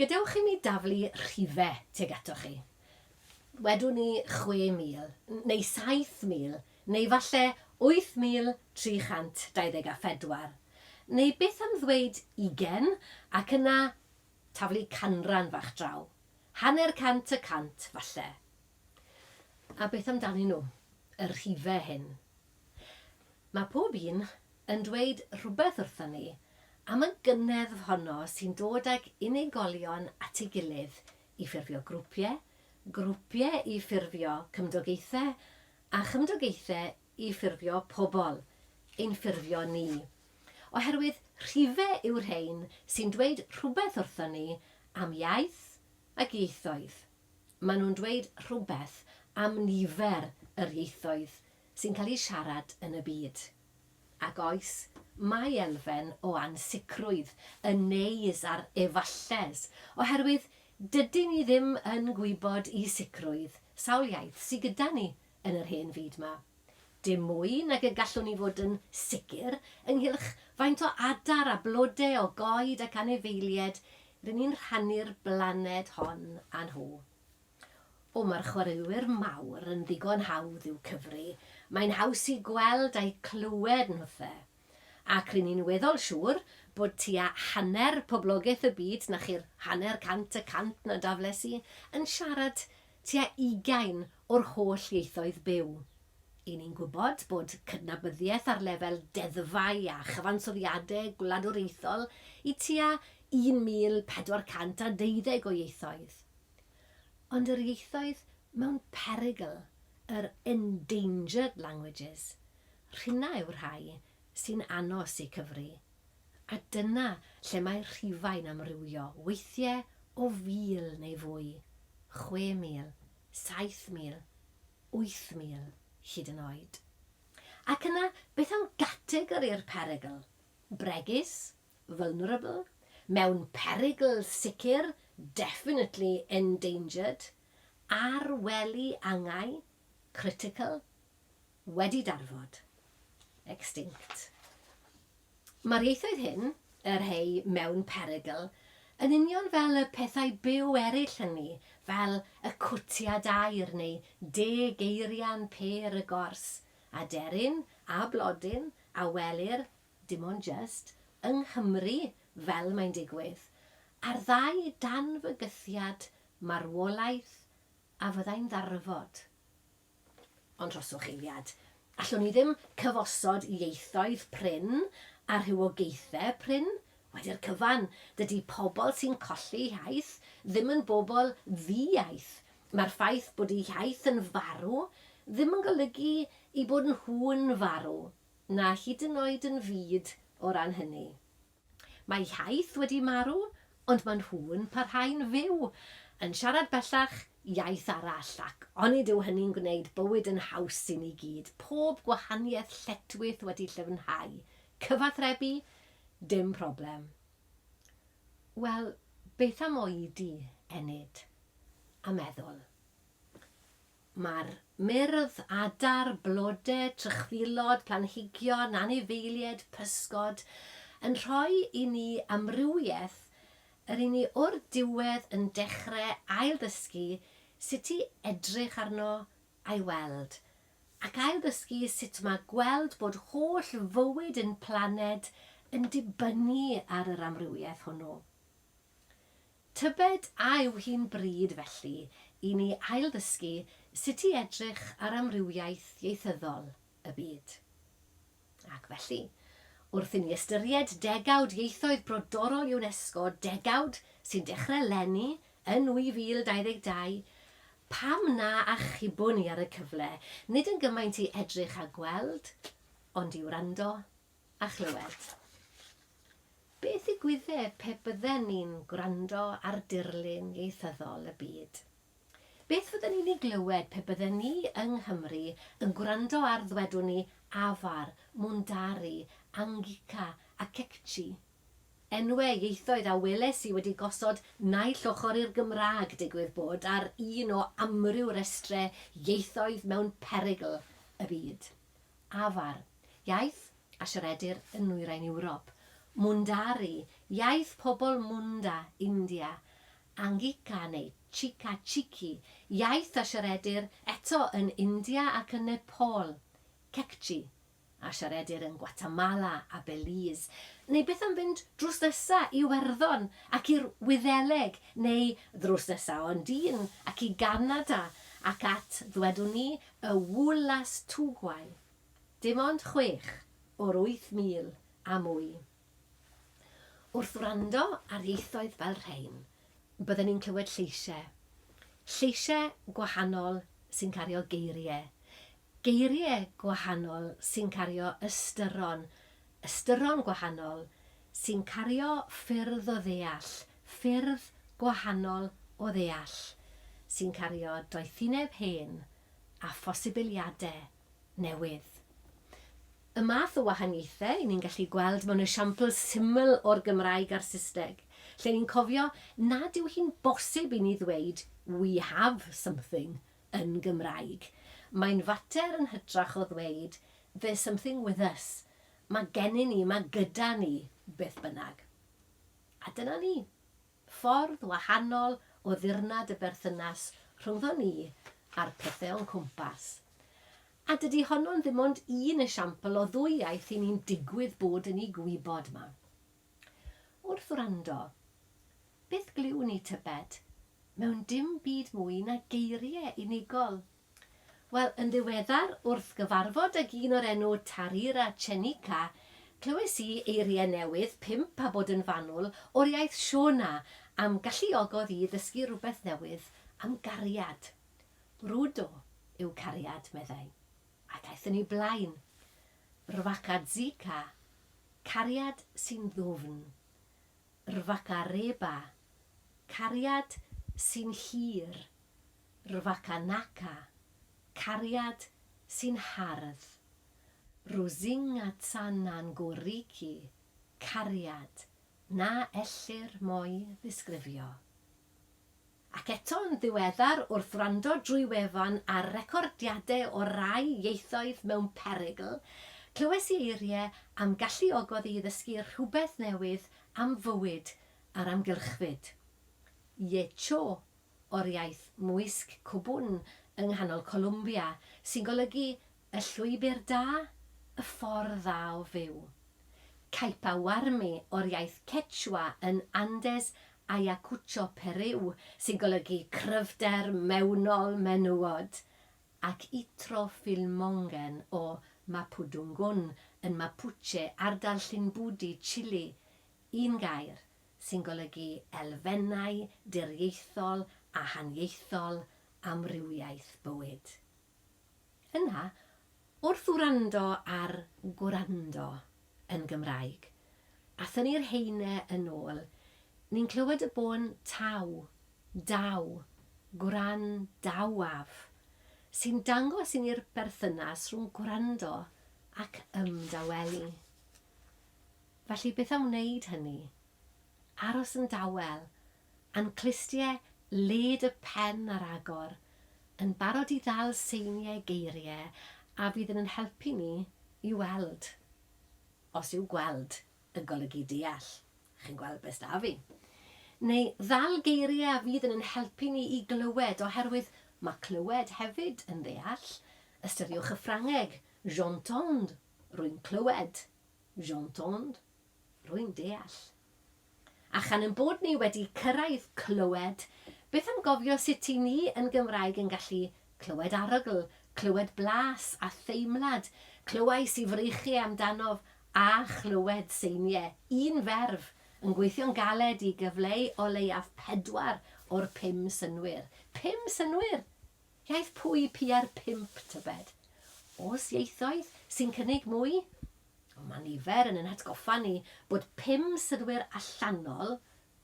Gadewch i mi daflu rhife tuag atoch chi. Wedwn ni 6,000, neu 7,000, neu falle 8,324. Neu beth am ddweud ugain ac yna taflu canran fach draw. Hanner cant y cant, falle. A beth amdanyn nhw, y rhife hyn? Mae pob un yn dweud rhywbeth wrthon ni am y gynneddf honno sy'n dod ag unigolion at ei gilydd i ffurfio grwpiau, grwpiau i ffurfio cymdogaethau, a chymdogaethau i ffurfio pobl, ein ffurfio ni. Oherwydd rhife yw'r rhein sy'n dweud rhywbeth wrthon ni am iaith ac ieithoedd. Maen nhw'n dweud rhywbeth am nifer yr ieithoedd sy'n cael eu siarad yn y byd. Ac oes, mae elfen o ansicrwydd, y neus a'r efalles, oherwydd dydyn ni ddim yn gwybod i sicrwydd sawl iaith sy gyda ni yn yr hen fyd 'ma. Dim mwy nag y gallwn ni fod yn sicr ynghylch faint o adar a blode o goed ac anifeilied rŷn ni'n rhannu'r blaned hon â nhw. O, mae'r chwaraewyr mawr yn ddigon hawdd i'w cyfri, mae'n haws i gweld a'u clywed nhwthe. Ac ry'n ni'n weddol siŵr bod tua hanner poblogaeth y byd, 'na chi'r hanner cant y cant 'na dafles i, yn siarad tua ugain o'r holl ieithoedd byw. Y'n ni'n gwybod bod cydnabyddiaeth ar lefel deddfau a chyfansoddiadau gwladwriaethol i tua 1,412 o ieithoedd. Ond yr ieithoedd mewn perygl, yr endangered languages, rhina yw'r rhai sy'n anos eu cyfri. A dyna lle mae'r rhifau'n amrywio, weithiau o fil neu fwy, 6,000, 7,000, 8,000 hyd yn oed. Ac yna, beth am gategori'r perygl? Bregus, vulnerable, mewn perygl sicr, definitely endangered, ar wely angau, critical, wedi darfod, extinct. Mae'r ieithoedd hyn, y rhei mewn perygl, yn union fel y pethau byw eraill hynny, fel y cwtiad aur neu deg eirian pêr y gors, aderyn a blodyn a welir dim ond jyst, yng Nghymru, fel mae'n digwydd, a'r ddau dan fygythiad marwolaeth a fyddai'n ddarfod. Ond rhoswch eiliad, allwn ni ddim cyfosod ieithoedd prin a rhywogaethau prin? Wedi'r cyfan, dydy pobl sy'n colli iaith ddim yn bobl ddi-iaith. Mae'r ffaith bod eu hiaith yn farw ddim yn golygu eu bod nhw'n farw. Na hyd yn oed yn fud o ran hynny. Mae iaith wedi marw, ond maen nhw'n parhau'n fyw, yn siarad bellach iaith arall, ac onid yw hynny'n gwneud bywyd yn haws i ni gyd, pob gwahaniaeth lletchwith wedi llyfnhau, cyfathrebu, dim problem. Wel, beth am oedi ennyd, a meddwl? Mae'r myrdd, adar, blode, trychfilod, planhigion, anifeiliaid, pysgod, yn rhoi i ni amrywiaeth yr i ni o'r diwedd yn dechrau ail-ddysgu sut i edrych arno a'i weld, ac ail-ddysgu sut mae gweld bod holl fywyd ein planed yn dibynnu ar yr amrywiaeth hwnnw. Tybed a yw hi'n bryd, felly, i ni ail-ddysgu sut i edrych ar amrywiaeth ieithyddol y byd? Ac felly, wrth i ni ystyried degawd ieithoedd brodorol UNESCO, degawd sy'n dechrau 'leni, yn 2022, pam na achubwn ni ar y cyfle, nid yn gymaint i edrych a gweld, ond i wrando a chlywed? Beth ddigwydde pe bydden ni'n gwrando ar dirlun ieithyddol y byd? Beth fydden ni'n ei glywed pe bydden ni yng Nghymru yn gwrando ar ddwedwn ni Afar, Mundari, Angika a Kekchi? Enwe ieithoedd a weles i wedi gosod naill ochr i'r Gymraeg digwydd bod ar un o amryw restre ieithoedd mewn perygl y byd. Afar, iaith a siaredir yn Nwyrain Ewrop, Mundari, iaith pobl Munda, India, Angika neu Chika Chiki, iaith a siaredir eto yn India ac yn Nepal, Kekchi, a siaredir yn Guatemala a Belize, neu beth am fynd drws nesa i Iwerddon ac i'r Wyddeleg, neu ddrws nesa ond un ac i Ganada ac at, ddwedwn ni, y Wolastoqey. Dim ond chwech o'r 8,000 a mwy. Wrth wrando ar ieithoedd fel rhein, bydden ni'n clywed lleisiau. Lleisiau gwahanol sy'n cario geiriau. Geiriau gwahanol sy'n cario ystyron. Ystyron gwahanol sy'n cario ffyrdd o ddeall. Ffyrdd gwahanol o ddeall sy'n cario doethineb hen a phosibiliadau newydd. Y math o wahaniaethau 'y ni'n gallu gweld mewn esiampl syml o'r Gymraeg a'r Saesneg, lle ni'n cofio nad yw hi'n bosib i ni ddweud 'we have something' yn Gymraeg. Mae'n fater yn hytrach o ddweud 'there's something with us', mae gennyn ni, mae gyda ni, beth bynnag. A dyna ni. Ffordd wahanol o ddirnad y berthynas rhyngddon ni a'r pethe o'n cwmpas. A dydi honno'n ddim ond un esiampl o ddwy iaith i ni'n digwydd bod yn 'u gwybod 'ma. Wrth wrando, beth glywn ni tybed? Mewn dim byd mwy na geirie unigol. Wel, yn ddiweddar, wrth gyfarfod ag un o'r enw Tarira Chenika, clywes i eiriau newydd, pump a bod yn fanwl, o'r iaith Shona, a'm galluogodd i ddysgu rhywbeth newydd am gariad. Rudo yw cariad, meddai. Ac aeth yn ei blaen. Rwakadzika, cariad sy'n ddwfn. Rwakareba, cariad sy'n hir. Rwakanaka, cariad sy'n hardd. Rusingatsananguriki, cariad na ellir mo'i ddisgrifio. Ac eto'n ddiweddar, wrth wrando drwy wefan ar recordiadau o rai ieithoedd mewn perygl, clywes i eiriau a'm galluogodd i ddysgu rhywbeth newydd am fywyd a'r amgylchfyd. Yecho o'r iaith Muisc Cwbwn yng nghanol Columbia, sy'n golygu 'y llwybr da', 'y ffordd dda o fyw'. Caipa Warmi o'r iaith Quechua yn Andes Ayacucho, Periw, sy'n golygu 'cryfder mewnol menywod', ac Itro Filmongen o Mapudungun yn Mapuche, ardal Llyn Bwdi, Chile, un gair, sy'n golygu elfennau diriaethol a haniaethol amrywiaeth bywyd. Yna, wrth wrando ar Gwrando yn Gymraeg, a thynnu'r heine yn ôl, ni'n clywed y bôn taw, daw, gwrandawaf, sy'n dangos i ni'r berthynas rhwng gwrando ac ymdawelu. Felly beth am wneud hynny? Aros yn dawel, a'n clustie led y pen ar agor, yn barod i ddal seinie geirie a fydd yn yn helpu ni i weld. Os yw gweld yn golygu deall, chi'n gweld be s'da fi. Neu ddal geirie a fydd yn yn helpu ni i glywed, oherwydd ma clywed hefyd yn ddeall. Ystyriwch y Ffrangeg, j'entends, rwy'n clywed. J'entends. Rwy'n deall. A chan ein bod ni wedi cyrraedd clywed, beth am gofio sut i ni yn Gymraeg yn gallu clywed arogl, clywed blas a theimlad, clywais i freichiau amdanof a chlywed seiniau, un ferf, yn gweithio'n galed i gyfleu o leiaf pedwar o'r pum synnwyr. Pum synnwyr! Iaith pwy piau'r pump, tybed? Oes ieithoedd sy'n cynnig mwy? Wel, mae nifer yn ein hatgoffa ni bod pum synnwyr allanol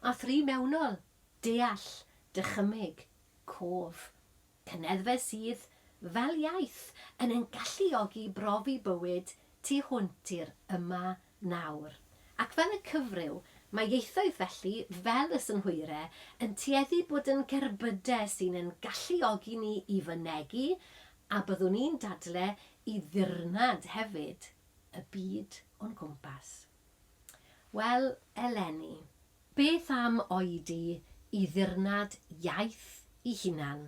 a thri mewnol, deall, dychymyg, cof. Cyneddfau sydd, fel iaith, yn ein galluogi i brofi bywyd tu hwnt i'r yma nawr. Ac fel y cyfryw, mae ieithoedd felly, fel y synhwyrau, yn tueddu bod yn gerbydau sy'n ein galluogi ni i fynegi, a byddwn i'n dadle i ddirnad hefyd, y byd o'n cwmpas. Wel, eleni, beth am oedi i ddirnad iaith 'i hunan,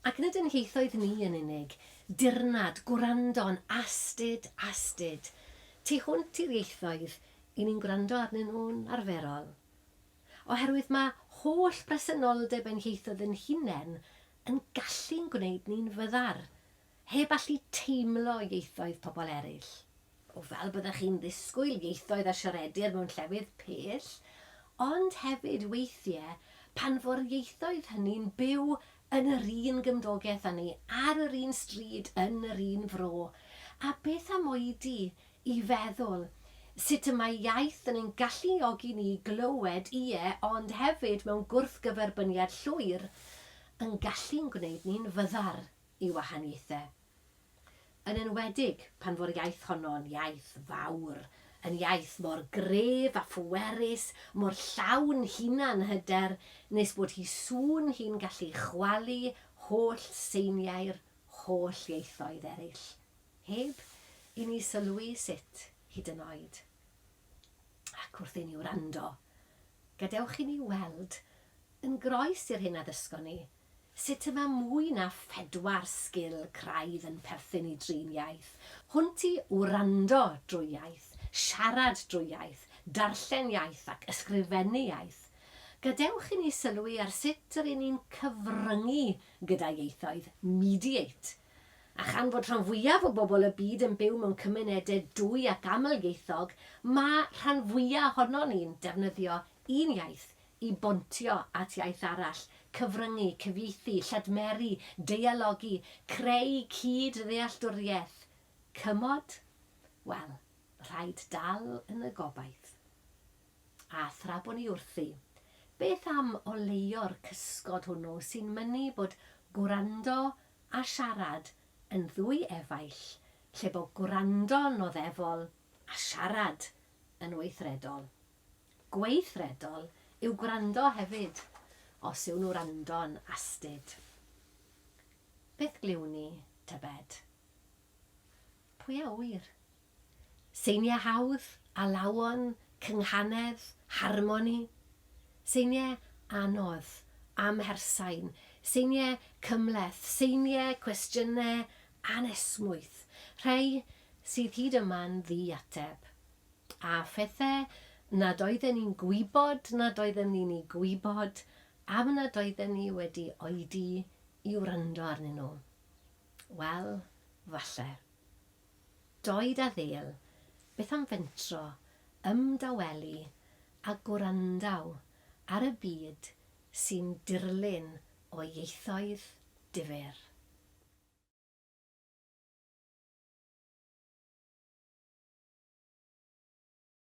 ac nid ein hieithoedd ni yn unig, dirnad, gwrando'n astud, astud, tu hwnt i'r ieithoedd 'y ni'n gwrando arnyn nhw'n arferol. Oherwydd mae holl bresenoldeb ein hieithoedd ein hunain yn gallu'n gwneud ni'n fyddar, heb allu teimlo ieithoedd pobl eraill. O fel byddech chi'n ddisgwyl ieithoedd a siaredir mewn llefydd pell, ond hefyd weithiau pan fo'r ieithoedd hynny'n byw yn yr un gymdogaeth â ni, ar yr un stryd, yn yr un fro. A beth am oedi i feddwl sut y mae iaith yn ein galluogi ni i glywed, ie, ond hefyd mewn gwrthgyferbyniad llwyr, yn gallu'n gwneud ni'n fyddar i wahaniaethau. Yn enwedig pan fo'r iaith honno'n iaith fawr, yn iaith mor gref a phwerus, mor llawn hunan-hyder, nes bod hi sŵn hi'n gallu chwalu holl seiniau'r holl ieithoedd eraill, heb i ni sylwi sut hyd yn oed. Ac wrth i ni wrando, gadewch i ni weld, yn groes i'r hyn a ddysgon ni, Sut y mae mwy na phedwar sgil craidd yn perthyn i drin iaith, hwnt i wrando drwy iaith, siarad drwy iaith, darllen iaith ac ysgrifennu iaith. Gadewch i ni sylwi ar sut yr 'yn ni'n cyfryngu gyda ieithoedd, mediate. A chan fod rhan fwyaf o bobl y byd yn byw mewn cymunedau dwy ac aml-ieithog, mae rhan fwyaf ohonon ni'n defnyddio un iaith i bontio at iaith arall, cyfryngu, cyfieithu, lladmeru, deialogu, creu cyd-ddealltwriaeth. Cymod? Wel, rhaid dal yn y gobaith. A thra bo ni wrthi, beth am oleuo'r cysgod hwnnw sy'n mynnu bod gwrando a siarad yn ddwy efaill lle bo gwrando'n oddefol a siarad yn weithredol? Gweithredol yw gwrando hefyd, os yw'n wrando'n astud. Beth glywn ni, tybed? Pwy a ŵyr? Seiniau hawdd, alawon, cynghanedd, harmoni? Seiniau anodd, amhersain, seiniau cymhleth, seiniau cwestiynau anesmwyth, rhai sydd hyd yma'n ddi-ateb. A phethe nad oedden ni'n gwybod nad oeddem ni'n eu gwybod am nad oedden ni wedi oedi i wrando arnyn nhw. Wel, falle. Doed a ddêl, beth am fentro, ymdawelu a gwrandaw ar y byd sy'n dirlun o ieithoedd difyr.